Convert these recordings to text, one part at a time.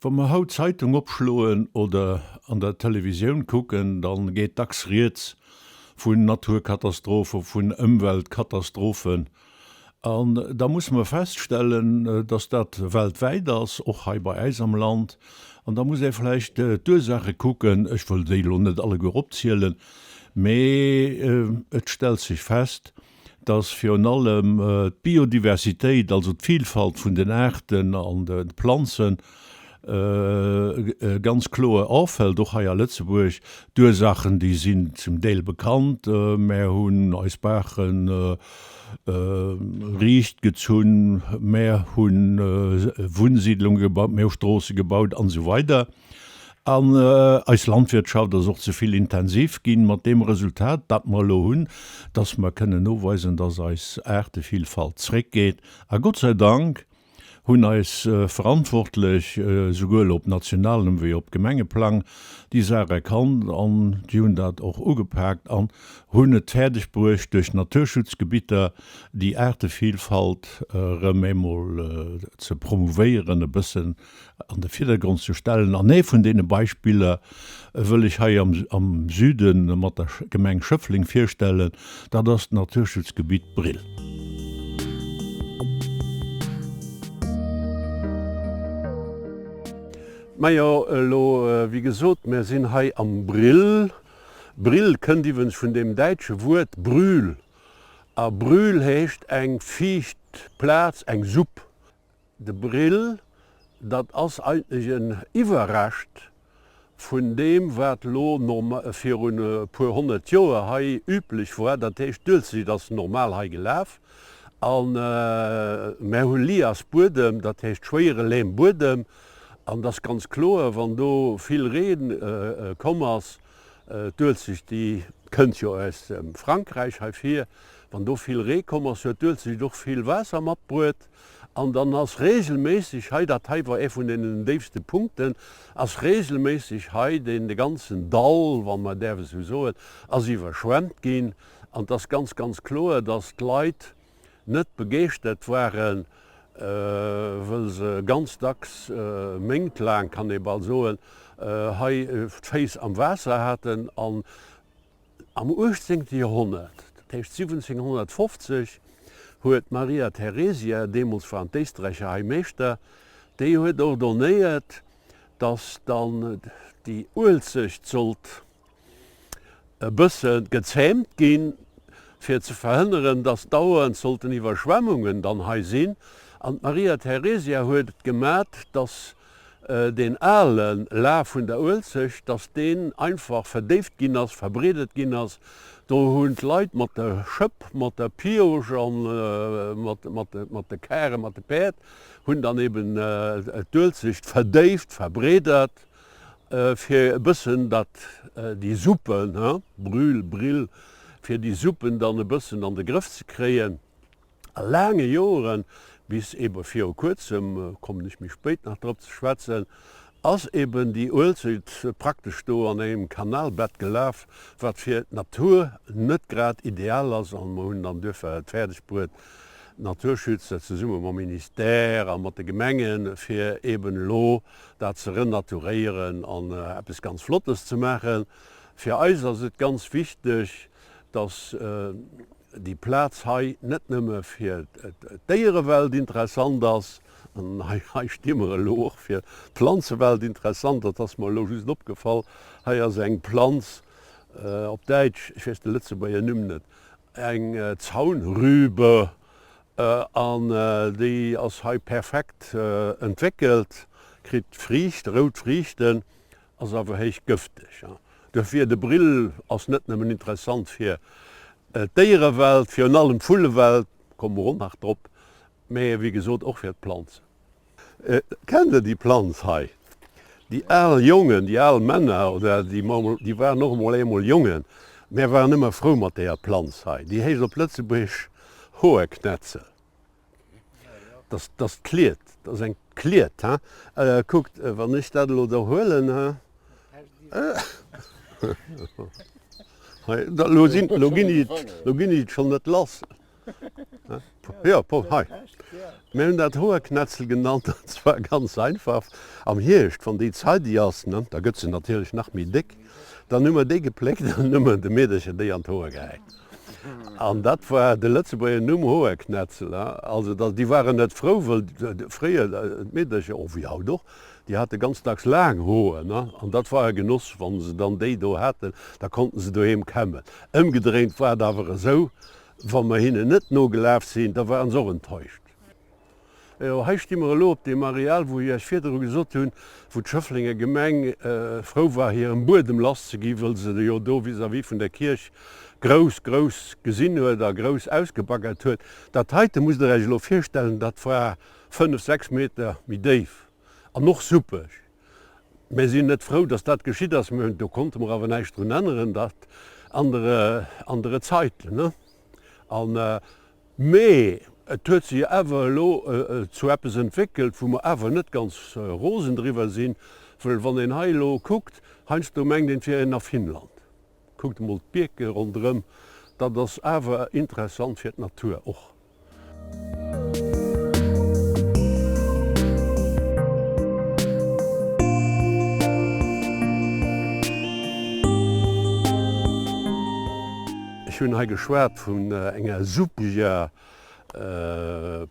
Wa mer haut d'Zeitung opschloen oder an der Televisioun kucken, da geet dacks rieds vun Naturkatastrophen, vun Ëmweltkatastrophen. An da musse mer feststellen, dass dat weltwäit ass, och hei bei äis am Land. An da muss ee vläicht d'Ursaache kucken. Ech wëll déi elo net alleguer opzielen, mee et stellt sech fest, dass virun allem d'Biodiversitéit, also d'Vilfalt vun den Aarten an de Planzen, ganz kloer offält, och hei a Lëtzebuerg. D'Ursaachen, déi sinn zum Deel bekannt. Mär hunn eis Baache riicht gezunn, mär hu Wunnsiedlunge gebaut, mär hu Stroosse gebaut an esou weider. An eis Landwirtschaft ass och ze vill intensiv ginn, mat deem Resultat, dat mer elo hunn, dass mer kënnen noweisen, dass eis Aartevillfalt zréckgeet. A Gott sei Dank hunn eis Verantwortlech, souguel op nationalem wéi op Gemengeplang, déi Saach erkannt an déi hunn dat och ugepaakt an hunn et fäerdeg bruecht, duerch Naturschutzgebitter déi Aartevillfalt erëm eemol ze promouvéieren, e bëssen an de Virdergrond ze stellen. An ee vun deene Beispiller wëll ech hei am Süde mat der Gemeng Schëffleng virstellen, dat ass d'Naturschutzgebitt Brill. Majo, elo, wéi gesot, mär sinn hei am Brill. Brill kënnt iwwens vun deem däitsche Wuert Brühl. A Brühl heescht eng fiicht Plaz, eng Supp. De Brill, dat ass eigentlech en Iwwerrescht vun deem, wat elo virun e puer 100 Joer hei üblech war. Dat heescht, d'Uelzecht ass normal hei gelaf a mär hu Liasbuedem, dat heescht schwéiere Lehmbuedem. An et ass ganz kloer, wann do vill Reen komm ass, d'Uelzecht, déi kënnt jo aus Frankräich hei vir, wann do vill Ree komm ass, huet d'Uelzecht och vill Waasser matbruet. An dann ass regelméisseg hei, dat hei war ee vun deenen déifste Punkten, ass regelméisseg hei deen de ganzen Dall, wa mer däerf esou soen, ass iwwerschwemmt ginn. An et ass ganz, ganz kloer, dass d'Leit net begeeschtert waren, wëll se ganz dacks méintlaang, kann ee bal soen, hei d'Féiss am Waasser haten. An Am 18. Joerhonnert, dat heescht 1750, huet d'Maria Theresia, deemools waren d'Éisträicher hei Meeschter, déi huet ordonnéiert, datt dann déi Uelzecht sollt e bësse gezähmt ginn, fir ze verhënneren, datt dauernd sollten Iwwerschwemmungen dann hei sinn. An d'Maria Theresia huet et gemat, datt deen ale Laf vun der Uelzecht, dass deen einfach verdéift ginn ass, verbreedert ginn ass. Do hunn d'Leit mat der Schëpp, mat der Pioche a mat de Kare, mat de Päerd, hunn dann eben d'Uelzecht verdéift, verbreedert, fir e bëssen dat, déi Suppen, Brühl, Brill, fir déi Suppen dann e bëssen an de Grëff ze kréien. A laange Joren, bis ebe viru kuerzem, kommen ech méi spéit nach drop ze schwätzen, ass eben déi Uelzecht praktesch do an engem Kanalbett gelaf, wat fir d'Natur net grad ideal ass. An mer hunn dann duerfir et fäerdeg bruet, d'Naturschützer zesumme mam Ministère a mat de Gemengen, fir eben elo dat ze renaturéieren an eppes ganz Flottes ze maachen. Fir eis ass et ganz wichteg, dass déi Plaz hei net nëmme fir d'Déierewelt interessant ass, an hei sti mer elo, och fir d'Planzewelt interessant, dat ass mer elo just opgefall, hei ass eng Planz, op Däitsch, ech weess de Lëtzebuerger Numm net, eng Zaunrübe, an déi ass hei perfekt entwéckelt, kritt Friicht, rout Friichten, Ass awer héich gëfteg. Duerfir, de Brill ass net nëmmen interessant fir d'Déierewelt, virun allem d'Vullewelt, komme mer och nach drop, mee wéi gesot och fir d'Planzen. Kennt der déi Planz hei? Déi al Jongen, déi al Männer, oder déi waren och emol eemol Jongen, mär waren ëmmer frou mat deeër Planz hei. Déi heescht op Lëtzebuergesch Hoerknetzel. Dat ass d'Kliet, dat ass eng Kliet, hein. Kuckt, wann ech dat elo do huelen, hein. Hei, elo sinn, elo ginn déi, elo ginn déi et schonn net lass. Jo, hei. Mir hunn dat Hoerknetzel genannt, an zwar ganz einfach, am Hierscht, wann déi zeideg ass, ne, da gëtt se natierlech nach méi déck, dann hu mer déi gepléckt an hu mer de Meedercher déi an d'Hoer gehäit. An dat war de Lëtzebuerger Numm Hoerknetzel. Also déi waren net frou, wëll fréier d'Meedercher, och wéi haut och, déi hate ganz dacks laang Hoer, ne, an dat war e Genoss, wa se dann déi do haten, da konnten se doheem kämmen. Ëmgedréint war et awer esou, Wa mer hinnen net nogelaf sinn, da waren se och enttäuscht. Jo, hei sti mer elo op deem Areal, wou ech Iech virdru gesot hunn, wou d'Schëfflenger Gemeng frou war, hiren Buedem lasszegi, wëll se jo do vis-à-vis vun der Kierch grouss, grouss gesinn huet a grouss ausgebaggert huet. Dat heite musst Der Iech elo virstellen, dat war fënnf, sechs Meter méi déif an och suppeg. Mir sinn net frou, dass dat geschitt ass, mä do konnte mer awer näischt drun änneren, dat andere, andere Zeiten, ne? An, mä et huet sech awer elo zu eppes entwéckelt, wou mer awer net ganz rosen driwwer sinn, wëll wann een hei elo kuckt, heiansdo mengt een, et wier een a Finnland. Kuckt emol d'Bierke ronderëm, dat ass awer interessant fir d'Natur och. Ech hunn hei geschwat vun enger suppeger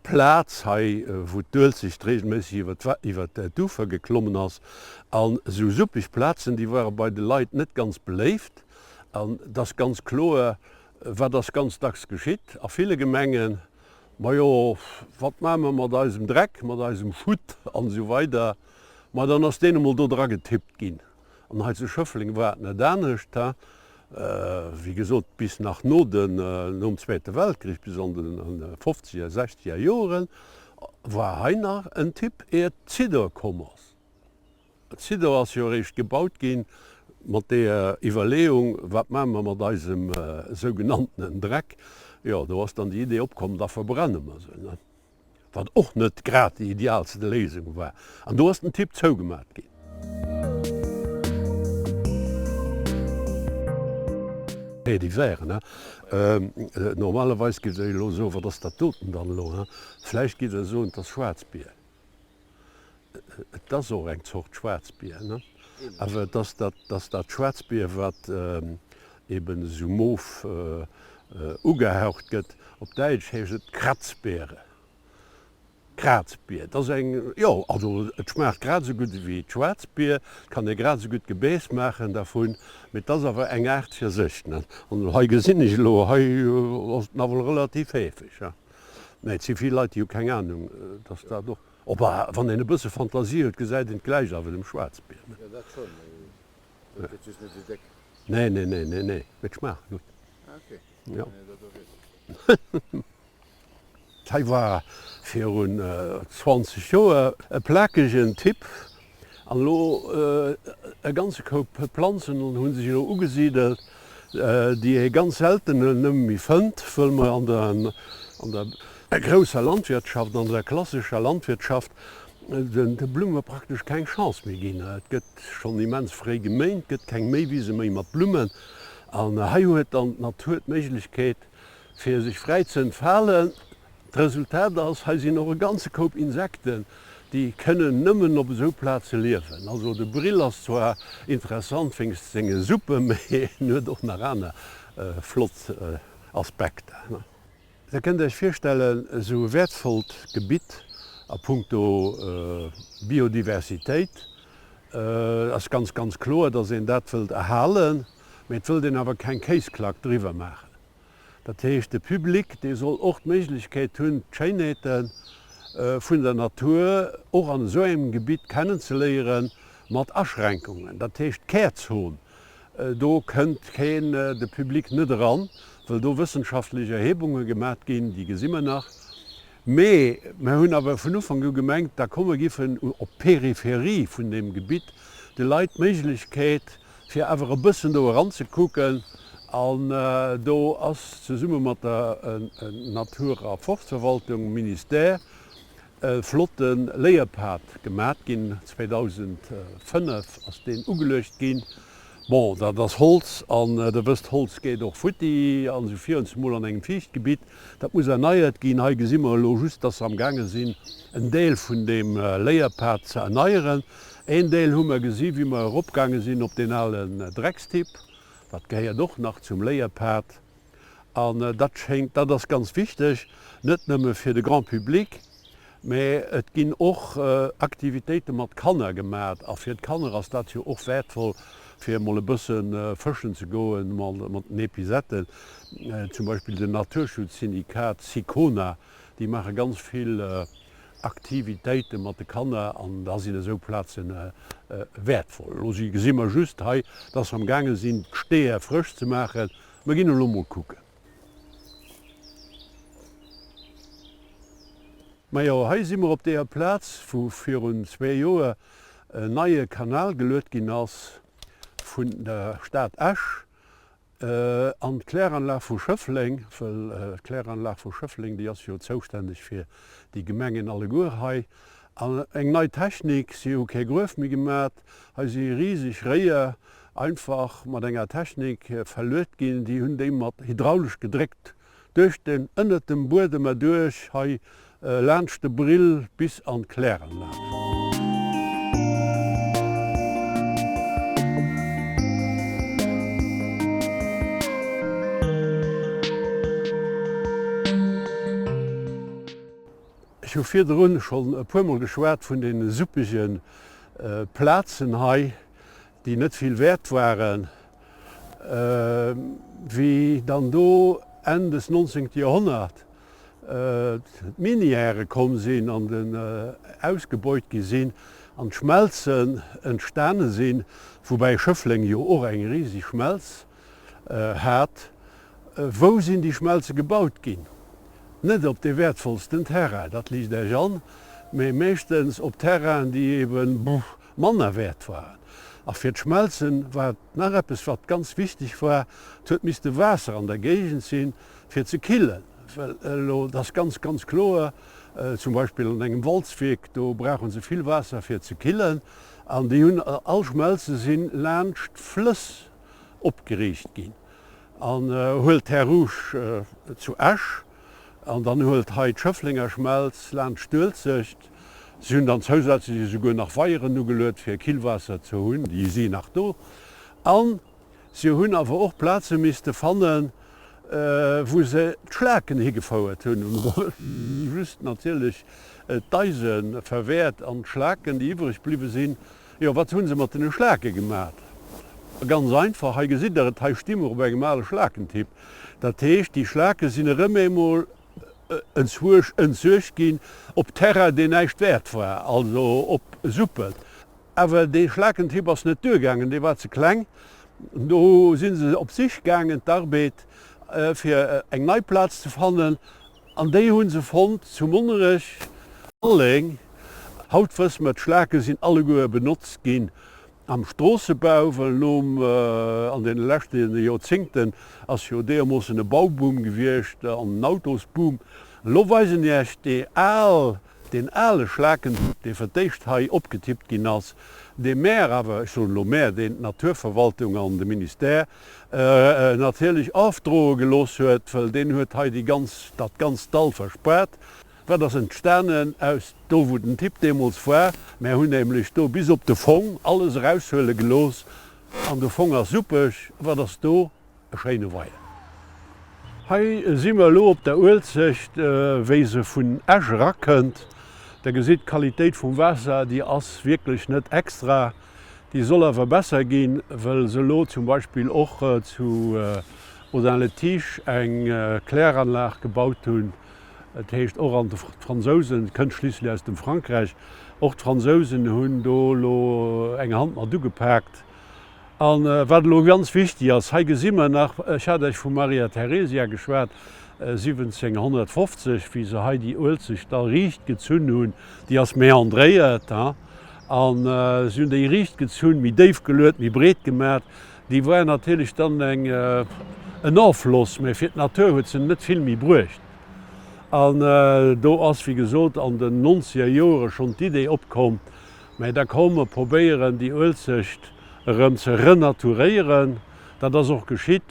Plaz hei, wou d'Uelzecht regelméisseg iwwer d'Ufer geklommen ass. An esou suppeg Plazen, déi ware bei de Leit net ganz beléift. An et ass ganz kloer, Wat ass ganz dacks geschitt a ville Gemengen? Majo, wat maache mer mat eisem Dreck, mat eisem Schutt an esou weider? Ma dann ass deen emol do dra getippt ginn. An hei zu Schëffleng war et net anescht. Wéi gesot, bis nach no den, nom Zweete Weltkrich, bis an de fofzeger, sechzeger Joren war hei nach en Tipp, ier d'Zidor komm ass. D'Zidor ass jo eréischt gebaut ginn mat deeër Iwwerleeung, wat maache mer mat eisem sougenanntenen Dreck? Jo, do ass dann déi Idee opkomm, da verbrenne mer se, ne? Wat och net grad déi idealste Léisung war. An do ass den Tipp zougemat ginn. Fait divers, ne? Normalerweis giff Der elo soen, wat ass dat doten dann elo, he? Vläicht giff Der soen, 't ass Schwaarzbier. Et ass och eng Zort Schwaarzbier, ne? Awer et ass dat, ass dat Schwaarzbier, wat eben esou mof ugehaucht gëtt. Op Däitsch heescht et Kratzbeere. Krazbier. Et ass eng, jo, also et schmaacht grad esou gutt ewéi d'Schwaarzbier. Et kann ee grad esou gutt Gebääss maachen dervun, mee et ass awer eng Aart fir sech, ne? An hei gesinn ech elo, hei ass et nawell relativ heefeg, he? Mä et si vill Leit, déi hu keng Anung, dass dat och, op a wann een e bësse Fantasie huet, gesäit een et gläich awer dem Schwaarzbier. Jo, dat schonn, mee et gëtt just net esou déck. Nee, nee, nee, nee, nee, mee et schmaacht gutt. Ah, ok, Jo. Wann een dat och iesst. Hei war virun 20 Joer e plakegen Typ An elo e ganze Koup Planzen hu sech elo ugesidelt, déi ee ganz selten nëmme méi fënnt, wëll mer an der grousser Landwirtschaft, an der klassescher Landwirtschaft, de Blumme praktesch keng Chance méi ginn. Et gëtt schonn immens fréi geméint, et gëtt keng Méiwise méi mat Blummen. An hei huet dann d'Natur d'Méiglechkeet, fir sech fräi ze entfalen. D'Resultat ass, hei sinn och e ganze Koup Insekten, déi kënnen nëmmen op esou Plaze liewen. Also de Brill ass zwar interessant wéinst senge Suppen, mee en huet och nach aner flott Aspekter. Der kënnt Iech virstellen, esou e wäertvollt Gebitt a punkto Biodiversitéit, ass ganz, ganz kloer, datt een dat wëllt erhalen, mee et wëllt een awer keng Kéisklack driwwer maachen. Dat heescht, de Public, dee soll och d'Méiglechkeet hunn, d'Schéinheete vun der Natur och an esou engem Gebitt kennenzeléieren, mat Aschränkungen. Dat heescht, d'Kärzon, do kënnt keen, de Public net eran, wëll do wëssenschaftlech Erhebunge gemat ginn, déi gesi mer nach. Mee mer hunn awer vun Ufank u gemengt, da komm mer giffen op d'Peripherie vun deem Gebitt de Leit d'Méiglechkeet, fir awer e bëssen do eranzekucken. An do ass zesumme mat der Natur a Forstverwaltung, Ministère, e flotte Léierpad gemat ginn. 2005 ass deen ugeluecht ginn. Bon, dat ass Holz an Der wësst, Holz geet och futti an esou virun, zemol an engem Fiichtgebitt. Dat muss erneiert ginn. Hei gesi mer elo just, dass se amgaange sinn, en Deel vun deem Léierpad ze erneieren. Een Deel hu mer gesi wéi mer eropgaange sinn op deen alen Dreckstipp. Dat gehéiert och nach zum Léierpad. An dat schéngt, dat ass ganz wichteg, net nëmme fir de Grand public, mä et ginn och Aktivitéite mat Kanner gemat. A fir d'Kanner ass dat jo och wäertvoll, fir emol e bësse fëschen ze goen mat den Episetten. Zum Beispill den Naturschutzsyndikat Sicona, déi maache ganz vill Aktivitéite mat de Kanner an da sinn esou Plaze wäertvoll. Elo gesi mer just hei, dass se am gaange sinn, d'Steeër frësch ze maachen. Mer ginn elo mol kucken. Majo, hei si mer op deeër Plaz, wou virun zwee Joer en neie Kanal geluet ginn ass vun der Stad Esch an d'Kläranlag vu Schëffleng, well d'Kläranlag vu Schëffleng, déi ass jo zoustänneg fir déi Gemengen alleguer hei. An eng nei Technik, si hu kee Gruef méi gemat, hei si riseg Réier einfach mat enger Technik verluet ginn, déi hunn déi mat hydraulesch gedréckt duerch den, ënnert dem Buedem erduerch, hei laanscht de Brill bis an d'Kläranlag. Ech hu virdrun schonn e puermol geschwat vun deene suppege Plazen hei, déi net vill wäert waren, wéi dann do Enn des 19. Joerhonnert d'Minièrë komm sinn an den ausgebeut gi sinn an d'Schmelzen entstane sinn, woubäi Schëffleng jo och eng riseg Schmelz hat. Wou sinn déi Schmelze gebaut ginn? Net op dee wäertvollsten Terrain, dat liicht Iech an, mee meeschtens op Terrainen, déi eben manner wäert waren. A fir d'Schmelzen war et nach eppes, wat ganz wichteg war, Et huet misste Waasser an der Géigend sinn, fir ze killen. Well elo, et ass ganz, ganz kloer, zum Beispill an engem Walzwierk, do brauche se vill Waasser fir ze killen. An déi hunn, all Schmelze si laanscht Flëss opgeriicht ginn. An huelt d'Terre Rouge zu Esch an dann huelt hei d'Schëfflenger Schmelz laanscht d'Uelzecht. Si hunn dann zousätzlech esouguer nach Weieren ugeluet fir Killwaasser ze hunn, déi si nach do. An si hunn awer och Plaze misste fannen, wou se d'Schlaken higefouert hunn. Just natierlech d'Eise verwäert an d'Schlaken, déi iwwreg bliwwe sinn, Jo, wat hu se mat den Schlake gemat? Ganz einfach, hei gesitt der et, hei sti mer op engem ale Schlakentipp. Dat heescht, déi Schlake sinn erëm eemol enzwuersch entsuergt ginn op Terrain, deen näischt wäert war, also op Suppen. Awer dee Schlakentipp ass net duergaangen, dee war ze kleng. Do si se op Sich gaangen, d'Arbed, fir eng nei Plaz ze fannen. An déi hu se fonnt zu Monnerech. Alleng, haut wësse mer, d'Schlake sinn alleguer benotzt ginn am Stroossebau, well nom, an deene leschte Joerzéngten ass jo deermoossen e Bauboom gewiescht an en Autosboom. Elo weisen Iech déi al, deen ale Schlakentyp, dee fir d'éischt hei opgetippt ginn ass, dee mär awer, ech soen elo mär, deen d'Naturverwaltung an de Ministère natierlech ofdroe gelooss huet, well deen huet hei déi ganz, dat ganzt Dall verspaart. Wat ass entstanen aus do wou den Tipp deemools war? Mär hunn nämlech do bis op de Fong alles eraushuele gelooss an de Fong ass suppeg. Wat ass do? E schéine Weier. Hei si mer elo op der Uelzecht, wéi se vun Esch erakënnt. Der gesitt, d'Qualitéit vum Waasser, déi ass wierklech net extra. Déi soll awer besser ginn, wëll se elo zum Beispill och zu Audun-le-Tiche eng Kläranlag gebaut hunn. Et heescht och an d'Fransousen, et kënnt schliisslech aus dem Frankräich, och d'Fransousen hunn do elo eng Hand mat ugepaakt. A wat elo ganz wichtig ass, hei gesi mer nach, ech hat Iech vu Maria Theresia geschwat, 1750, wéi se hei déi Uelzecht da riicht gezunn hunn, déi ass meandréiert, a se hunn déi riicht gezunn, méi déif geluet, méi breet gemat. Déi war natierlech dann eng en Offloss, mä fir d'Natur huet se net vill méi bruecht. An do ass, wéi gesot, an den nonzeger Joere schonn d'Idee opkomm, mä da komm mer probéieren déi Uelzecht. Erëm ze renaturéieren. Dat ass och geschitt.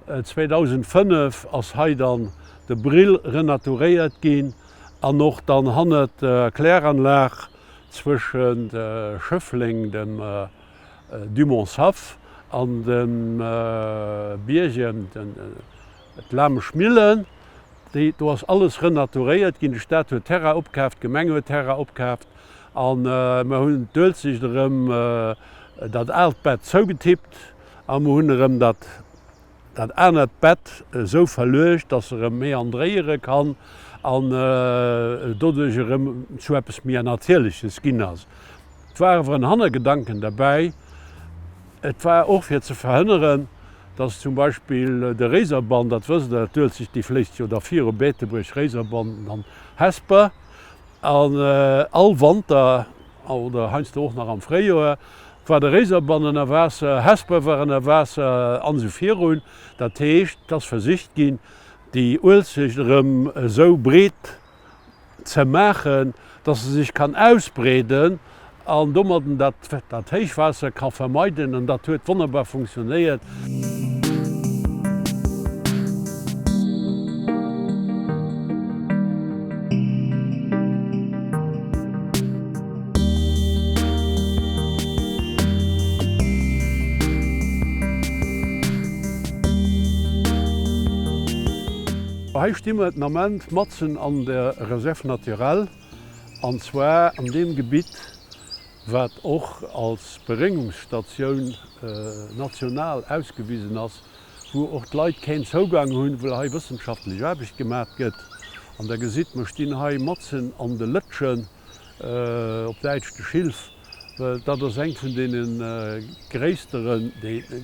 2005 ass hei dann de Brill renaturéiert ginn an och dann hannert der Kläranlag zwëschent Schëffleng, dem Dumontshaff an dem Biergem, d'Lameschmillen. Déi, do ass alles renaturéiert ginn. De Staat huet Terrain opkaaft, d'Gemeng huet Terrain opkaaft a mer hunn d'Uelzecht erëm dat aalt Bett zougetippt a mer hunn erëm dat, dat anert Bett esou verluecht, dass se erëm meandréiere kann an doduerch erëm zu eppes méi Natierleches ginn ass. Et war awer en Hannergedanken derbäi, et war och fir ze verhënneren, dass zum Beispill de Réiserbann, dat wësst Der, d'Uelzecht déi fléisst jo da viru Beetebuerg, Réiserbann an Hesper, an all Wanter oder heiansdo och nach am Fréijoer war de Réiserbann ënner Waasser, Hesper war ënner Waasser an esou virun. Dat heescht, et ass versicht ginn, déi Uelzecht erëm esou breet ze maachen, dass se sech kann ausbreeden an domadden dat dat Héichwaasser ka vermeiden an dat huet wonnerbar funktionéiert. Hei sti mer den Ament matzen an der Réserve naturelle, an zwar an deem Gebitt, wat och als Beréngungsstatioun national ausgewisen ass, wou och d'Leit keen Zougang hunn, well hei wëssenschaftlech Aarbecht gemat gëtt. An Der gesitt, mer stinn hei matzen an de Lëtschen. op Däitsch de Schilf, well dat ass eng vun deene gréissteren,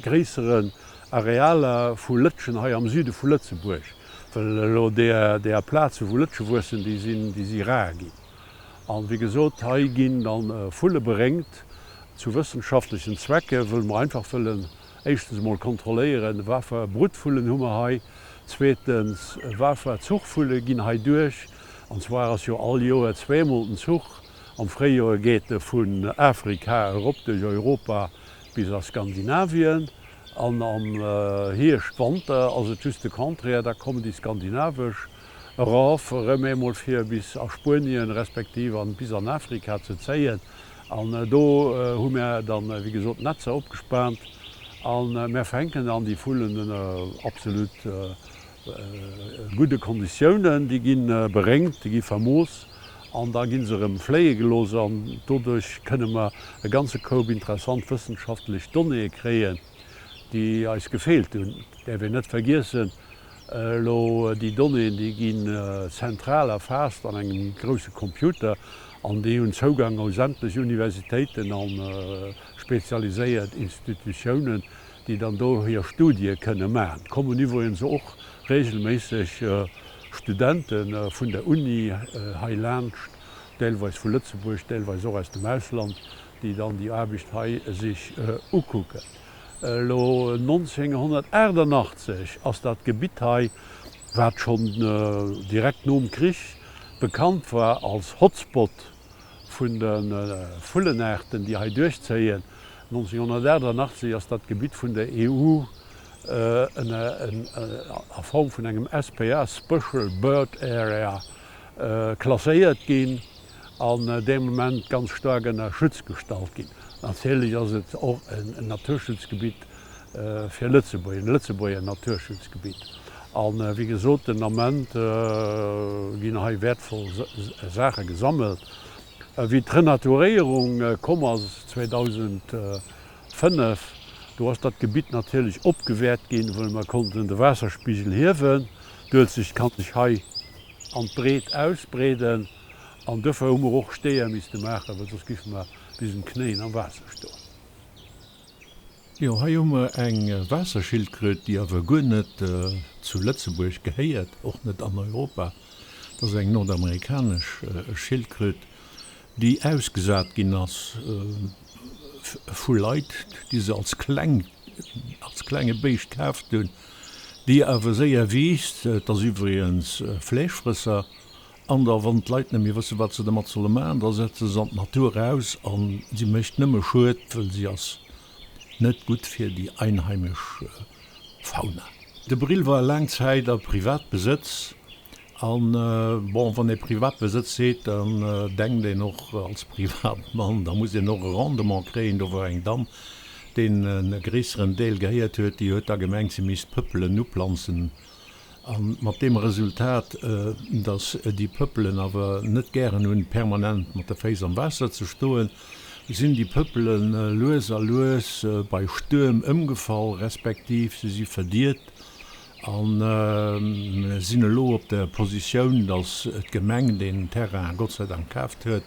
gréisseren Arealer vu Lëtschen hei am Süde vu Lëtzebuerg, well elo deeër Plaze wou Lëtsche wuessen, déi sinn, déi si rar ginn. An wéi gesot, hei ginn dann Vulle beréngt zu wëssenschaftlechen Zwecke, wëll mer einfach wëllen éischtens emol kontrolléieren, wafer Brutvullen hu mer hei, zweetens wafer Zuchvulle ginn hei duerch, An zwar ass jo all Joer zweemol den Zuch. Am Fréijoer geet e vun Afrika erop duerch Europa bis a Skandinavien. An am Hierscht, Wanter ass et just de Contraire, da kommen déi skandinavesch erof erëm eemol fir bis a Spuenien respektiv an bis an Afrika ze zéien. An do hu mär dann, wéi gesot, Netzer opgespaant a mär fänken dann déi Vullen ënner absolut gudde Konditiounen, déi gi beréngt, déi gi vermooss an da gi se erëm fléie gelooss an doduerch kënne mer e ganze Koup interessant wëssenschaftlech Donnéeë kréien, déi eis gefeelt hunn. Et däerf een net vergiessen, elo déi Donnéeën, déi ginn zentral erfaasst an engem grousse Computer an déi hunn Zougang u sämtlech Universitéiten a spezialiséiert Institutiounen, déi dann do hir Studie kënne maachen. Et kommen iwwregens och regelméisseg Studente vun der Uni hei laanscht, deelweis vu Lëtzebuerg, deelweis och aus dem Ausland, déi dann déi Aarbecht hei sech ukucken. Elo 1988 ass dat Gebitt hei, wat schonn direkt nom Krich bekannt war als Hotspot vun de Vullenaarten, déi hei duerchzéien, 1988 ass dat Gebitt vun der EU a Form vun engem SPA, Special Bird Area, klasséiert ginn an dee Moment ganz staark ënner Schutz gestallt ginn. Natierlech ass et och en Naturschutzgebitt fir Lëtzebuerg, en Lëtzebuerger Naturschutzgebitt. A wéi gesot, den Ament ginn hei wäertvoll Saache gesammelt. Wéi d'Renaturéierung komm ass 2005, do ass dat Gebitt natierlech opgewäert ginn, wëll mer konnten de Waasserspigel hiewen. D'Uelzecht kann sech hei an d'Breet ausbreeden an duerfir hu mer och Steeër misste maachen, well soss géife mer bis un d'Knéien am Waasser stoen. Jo, hei hu mer eng Waasserschildkröt, déi awer guer net zu Lëtzebuerg gehéiert, och net an Europa. Dat ass eng nordamerikanesch Schildkröt, déi ausgesat ginn ass vu Leit, déi se als kleng, als klenge Béischt kaaft hunn, déi awer séier wiisst. Et ass iwwregens e Fleeschfrësser. An da wann d'Leit net méi wësse wat se domat solle maachen, da setze se an d'Natur aus an si mécht nëmme Schued, wëll si ass. Net gutt fir déi einheimesch Fauna. De Brill war laang Zäit a Privatbesëtz. An, bon, wann ee Privatbesëtz seet, dann denkt een och als Privatmann, da muss een och e Rendement kréien. Do war eng Damm, deenen e gréisseren Deel gehéiert huet, déi huet da gemengt, si misst Pëppelen uplanzen. A mat deem Resultat, datt déi Pëppelen awer net gären hunn, permanent mat de Féiss am Waasser ze stoen, sinn déi Pëppele lues a lues bei Stuerm ëmgefall, respektiv se si verdiert. A mir sinn elo op der Positioun, datt d'Gemeng deen Terrain Gott sei Dank kaaft huet.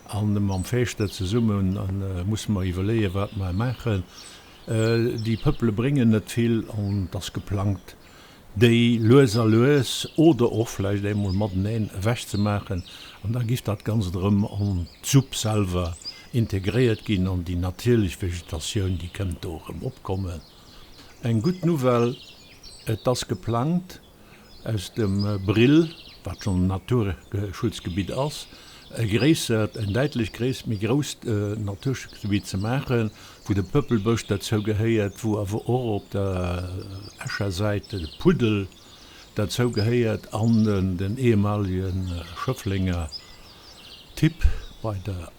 A mam Feeschter zesumme musse mer iwwerleeën, wat mer maachen. Déi Pëppele bréngen net vill an et ass geplangt, déi lues a lues oder och vläicht eemol mateneen ewechzemaachen. An da giff dat Ganzt erëm an d'Supp selwer integréiert ginn an déi natierlech Vegetatioun, déi kënnt do erëm opkommen. Eng gutt Nouvelle, et ass geplangt, aus dem Brill, wat schonn en Naturschutzgebitt ass, e gréissert, en däitlech gréisst, méi grousst Naturschutzgebitt ze maachen, wou de Pëppelbësch derzou gehéiert, wou awer och op der Escher Säit de Puddel derzou gehéiert an den ehemalige Schëfflenger Tipp bei der,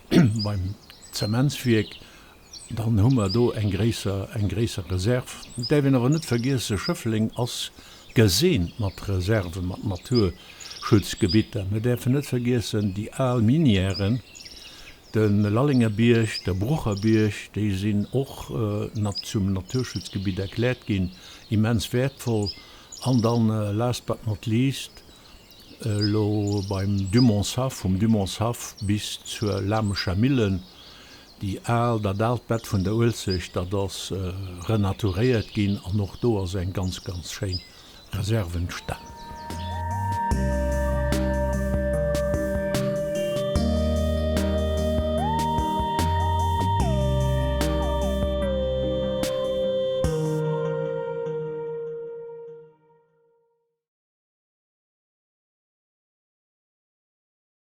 beim Zementswierk. Dann hu mer do eng gréisser, eng gréisser Reserv. Et däerf een awer net vergiessen, Schëffleng ass geseent mat Reserven, mat Naturschutzgebitter. Mir däerfen net vergiessen, déi al Minièren, de Lallengerbierg, de Brucherbierg, déi sinn och zum Naturschutzgebitt erkläert ginn, immens wäertvoll. An dann, last but not least, elo beim Dumontshaff, vum Dumontshaff bis zur Lamescher Millen, déi al, dat aalt Bett vun der Uelzecht, dat ass renaturéiert ginn an och do ass eng ganz, ganz schéin Reserve entstanen.